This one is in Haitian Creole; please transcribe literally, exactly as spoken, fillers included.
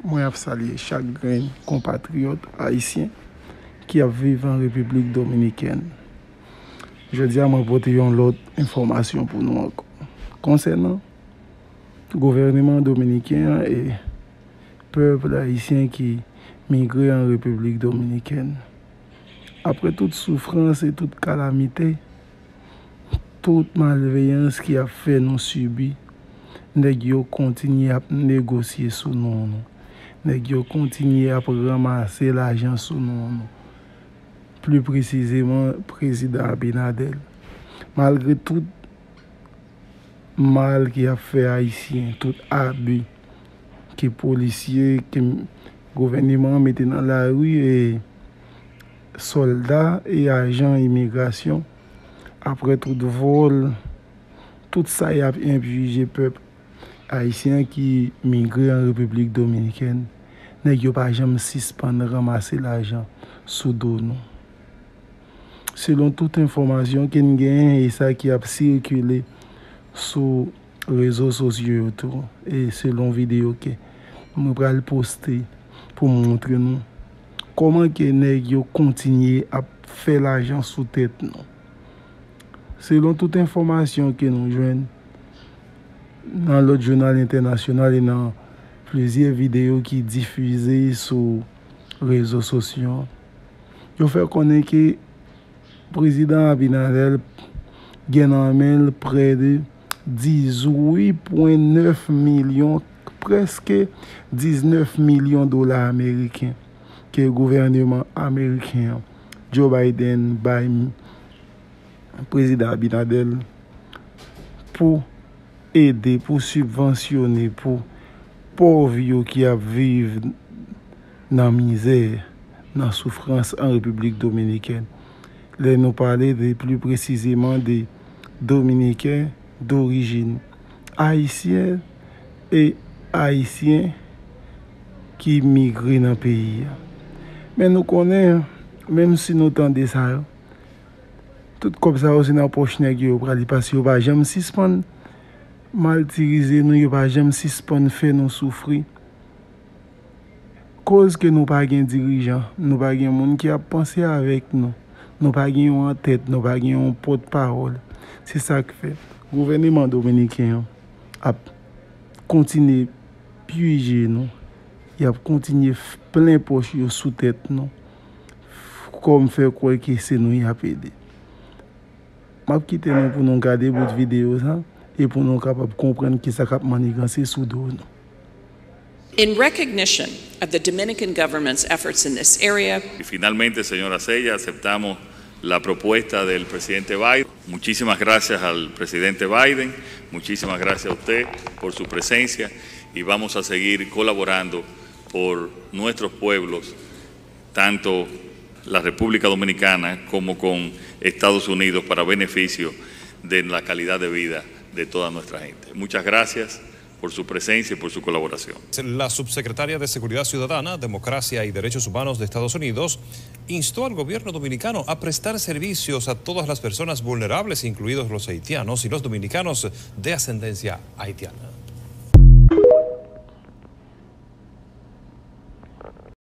Mwen ap salye chak grenn konpatriyòt ayisyen ki ap viv an Repiblik Dominikèn. Jodi a, mwen pote yon lòt enfòmasyon pou nou ankò konsènan gouvèneman dominiken an e pèp ayisyen ki migre an Repiblik Dominikèn. Apre tout soufrans e tout kalamite, tout malveyans ki ap fè nou sibi, nèg yo kontinye ap negosye sou non nou. Nèg yo kontinye ap ranmase lajan sou non nou. Pli presizeman, Prezidan Abinader. Malgre tout mal ki ap fè Ayisyen, tout abi ke polisye, ke gouvèneman an mete nan lari e sòlda e ajan imigrasyon, apre tout vòl, tout sa y ap enflije pèp ayisyen ki migre an Repiblik Dominikèn, nèg yo pa janm sispann ranmase lajan sou do nou. Selon tout enfòmasyon ke n genyen e sa ki ap sikile sou rezo sosyo yo tou, e selon videyo ke mwen pral poste pou montre nou kòman ke nèg yo kontinye ap fè lajan sou tèt nou. Selon tout enfòmasyon ke nou jwenn nan lòt jounal entènasyonal e nan plizyè videyo ki difize sou rezo sosyo, yo fè konnen ke Prezidan Abinader gen nan men l prè de dizuit pwen nèf milyon, prèske diznèf milyon dola ameriken ke gouvèneman ameriken an, Joe Biden, bay Prezidan Abinader pou ede, pou sibvansyone, pou pòv yo ki ap viv nan mizè, nan soufrans an Repiblik Dominikèn. Lè nou pale de, pli presizeman, de Dominiken dorijin ayisyen e Ayisyen ki migre nan peyi a. Men nou konnen, menm si nou tande sa yo, tout kòb sa yo se nan pòch nèg yo yo prale, paske yo pa janm sispann matirize nou, yo pa janm sispann fè nou soufri. Koz ke nou pa gen dirijan, nou pa gen moun ki ap panse avèk nou, nou pa gen yon antèt, nou pa gen yon pòtpawòl. Se sa k fè gouvèneman dominiken an ap kontinye pije nou, y ap kontinye f-, plen pòch yo sou tèt nou, kòm fè kwè ke se nou y ap ede. M ap kite nou pou nou gade bout videyo sa e pou nou kapab konprann kisa k ap maniganse sou do nou. In recognition of the Dominican government's efforts in this area, Y finalmente, señora Sella, aceptamos la propuesta del presidente Biden. Muchísimas gracias al presidente Biden, muchísimas gracias a usted por su presencia y vamos a seguir colaborando por nuestros pueblos, tanto la República Dominicana como con Estados Unidos, para beneficio de la calidad de vida de toda nuestra gente. Muchas gracias por su presencia y por su colaboración. La subsecretaria de Seguridad Ciudadana, Democracia y Derechos Humanos de Estados Unidos instó al gobierno dominicano a prestar servicios a todas las personas vulnerables, incluidos los haitianos y los dominicanos de ascendencia haitiana.